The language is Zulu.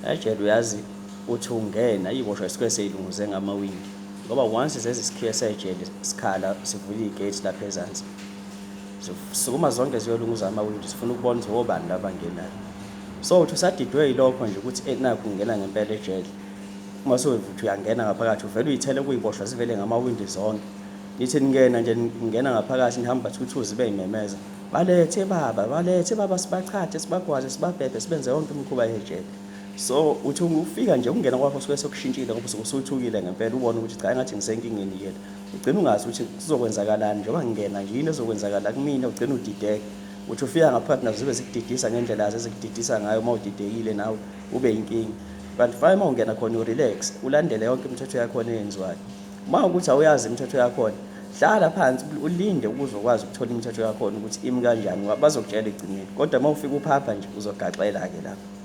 Ejele uyazi uthi ungena iy'boshwa zisuke sey'lunguze ngamawindi ngoba once zenza isikhiye sejele sikhala sivula iy'gate lapha ezansi, zisukuma zonke ziyolunguza amawindi zifuna ukubona ukuthi obani laba abangenayo. So uthi usadidwe yilokho nje ukuthi nakhu ngingena ngempela ejele. Uma sewuthi uyangena ngaphakathi uvele uyithele kuyiboshwa zivele ngamawindi zonke. Nithi ningena nje ningena ngaphakathi nihamba thuthu zibe yimemeza. Balethe baba, balethe baba sibachathe, sibagwaze, sibabhebhe, sibenze yonke imikhuba yejele. So uthi ufika nje ukungena kwakho suke sekushintshile ngoba usuke usuthukile ngempela ubone ukuthi cha engathi ngisenkingeni ke. Ugcina ungazi ukuthi kuzokwenzakalani njengoba ngingena nje yini ezokwenzakala kumina ugcina udideka. Uthi ufika ngaphakathi nazo zibe zikudidisa ngendlela yazo ezikudidisa ngayo uma udidekile nawe ube yinkinga. Kanti fine uma ungena khona urelax ulandele yonke imithetho yakhona eyenziwayo. Uma ukuthi awuyazi imithetho yakhona, hlala phansi ulinde ukuze ukwazi ukuthola imithetho yakhona ukuthi imi kanjani ngoba bazokutshela ekugcineni. Kodwa uma ufika uphapha nje uzogaxela-ke lapho.